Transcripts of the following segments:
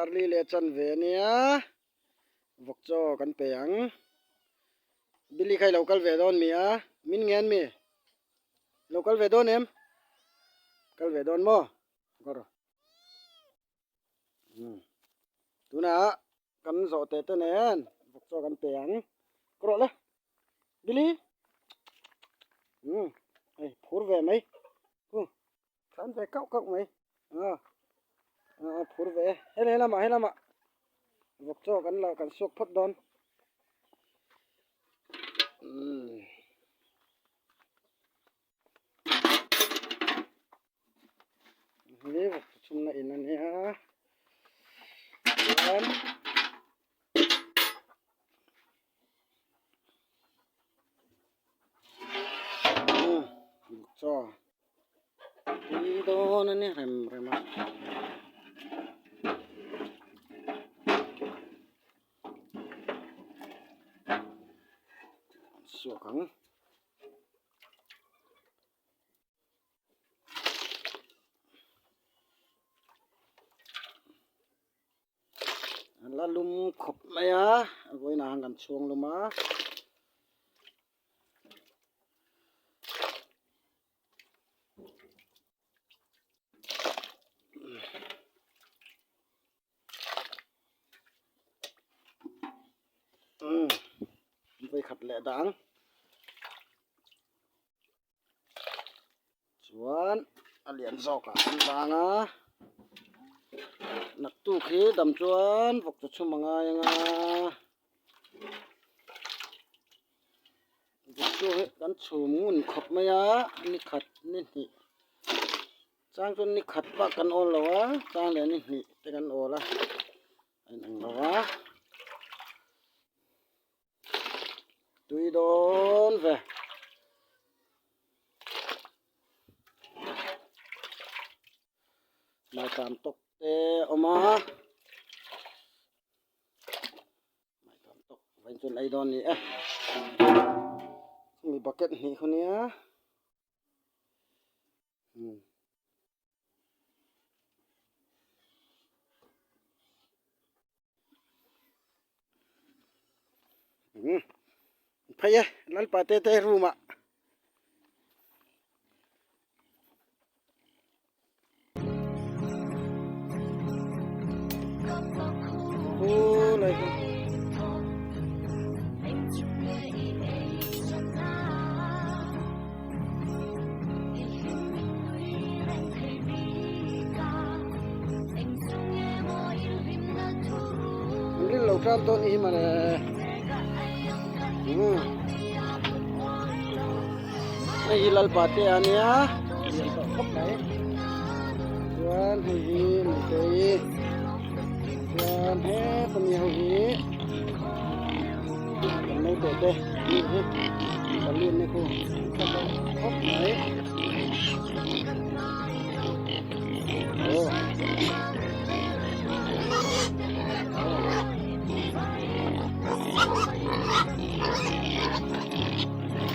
Darli leh chanve a nia, vawk chaw kan pe ang. Billy kha i lo kal ve dawn mi a? Min ngen mi? Lo kal ve dawn em? Kal ve dawn maw? Kawr. Tunah kan zawh teh te nen vawk chaw kan pe ang. Ka rawh le. Billy. Hei phur ve mai. Thlan ve kauh kauh mai. Phur ve e. Hei lamah hei lamah vawk chaw kan la kan suak phawt dawn. Hei vawk chaw chhumna in a nia chuan vawk chaw tui dawn a ni rem rem a. Suak ang. La lum khawp mai a vawiinah hian kan chhuang lum a. Vawikhat leh dang chuan a lian zawk ah an vang a naktuk hi dam chuan vawk chu chhum a ngai ang a vawk chu hi kan chhum ngun khawp mai a ni khat ni hnih. Chang chuan ni khat bak kan awl lo a, chang leh ni hnih te kan awl a, a inang lo a. Tui dawn ve. Maitam tawk te a awm a. Maitam tawk vawiin chuan ei dawn a ni e. Chumi bucket hnih khu nia. Phei e lalpa te te room ah. Ril lo tan dawn hi mawle hei hi lalpa te a nia lian tawh khawp mai chuan hei hi mite chuan heta mi ho hi kan naute te mi hi balloon te khu tha tawh khawp mai aw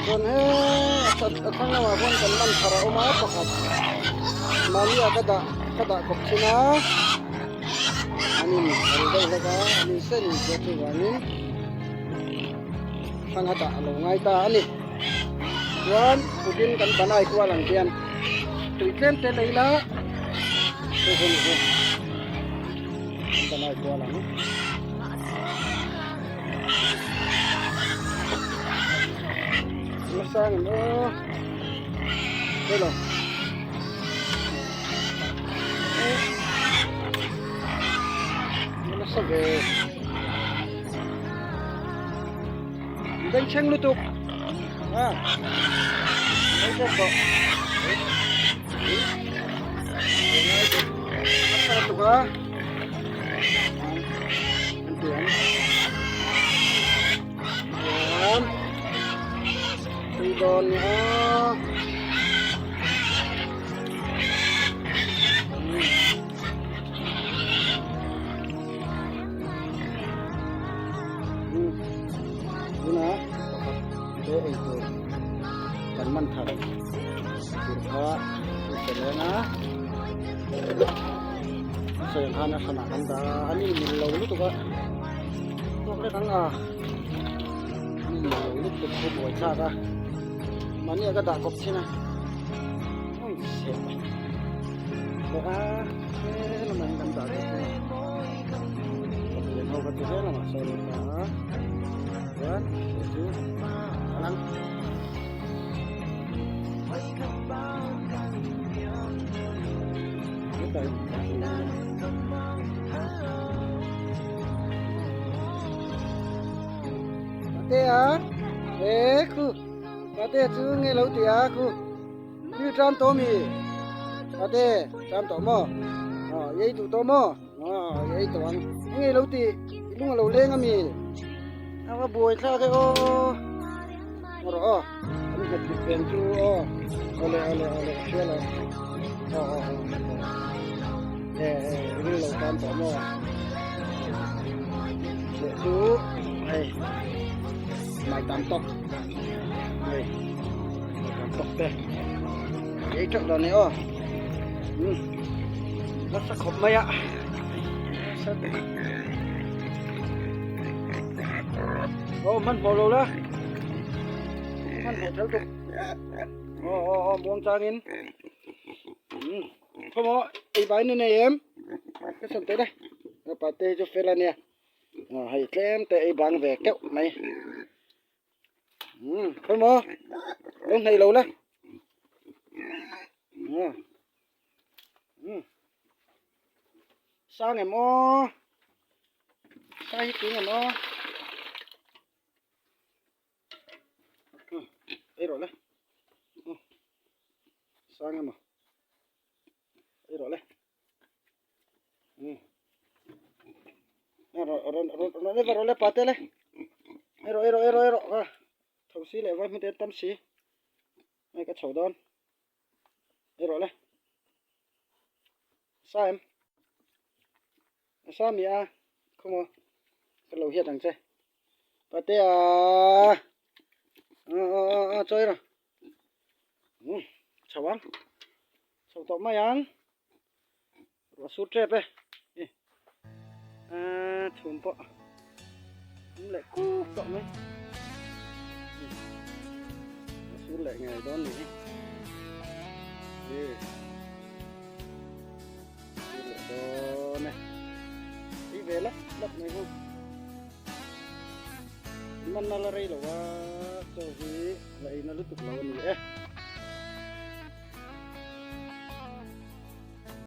chuan he a thlang lamah khuan kan man thar a awm a pakhat mahni ah ka dah ka dah kawp thin a an in kal deuh hlek a an in sen in chu chuvangin hrang a dah a lo ngai ta a ni chuan kutin kan banai kual ang hian tui tlem te lei la chu hun hi kan banai kual ang. Sang em aw hello nasa ve bengchheng lutuk a bengchheng tawh nasa lutuk a an ti ang Ayan. Tui dawn ni a. Tuna pakhat te ei tur kan man thar tur kha chu pe leng a. sawi ang khan a hranah kan dah a, an inmil lo lutuk a, tawk lek ang a, an inmil lo lutuk chu buai thlak a, mahni ah ka dah kawp thin a, awi seh leh a he lamah hian kan dah kawp thin a, ho ka ti zel lamah sawn a ta a, chuan hei chu a lang. Patea he khu Patea chu nge lo ti a khu như tram to mi Pate tram to maw ờ ei duh to maw ờ ei tawh ang nge lo ti lung a lo leng a mi a va buai thlak e aw rawh aw an nghet bik ven chu aw awle awle awle ka hria lo aw aw aw e e ring lo tan tawh maw leh chu hei mai tam tawk hei mai tam tawk te ei teuh dawn e aw um nasa khawp mai a aw hmanhmawh lo la. Hmanhmawh tel tuk aw aw aw muang changin umm khawmaw ei bai ni nei em ka sawn teh le pa te hi chu fel ania aw hei tlem te ei bang ve keuh mai umm khawmaw lo hnaih lo la umm umm sang em aw sai hi tling em aw. Ei rawh le sang emaw ei rawh le rawh rawh rawh rawh rawh le pate le ei rawh ei rawh ei rawh ei rawh a tho si leh vai hmute tam si hei ka chho dawn ei rawh le sa em sa mi a khawmaw ka lo hiat ang che. Patea a a a chawi rawh umm chho ang chho tawh mai ang ruah sur tep e a chhum pawh awm leh kuk tawh mai ruah sur leh ngei dawn ni hi sur leh dawn e tui ve lap lap mai ho. Manna la rei lo a, chaw hi la ei na lutuk lo a ni e.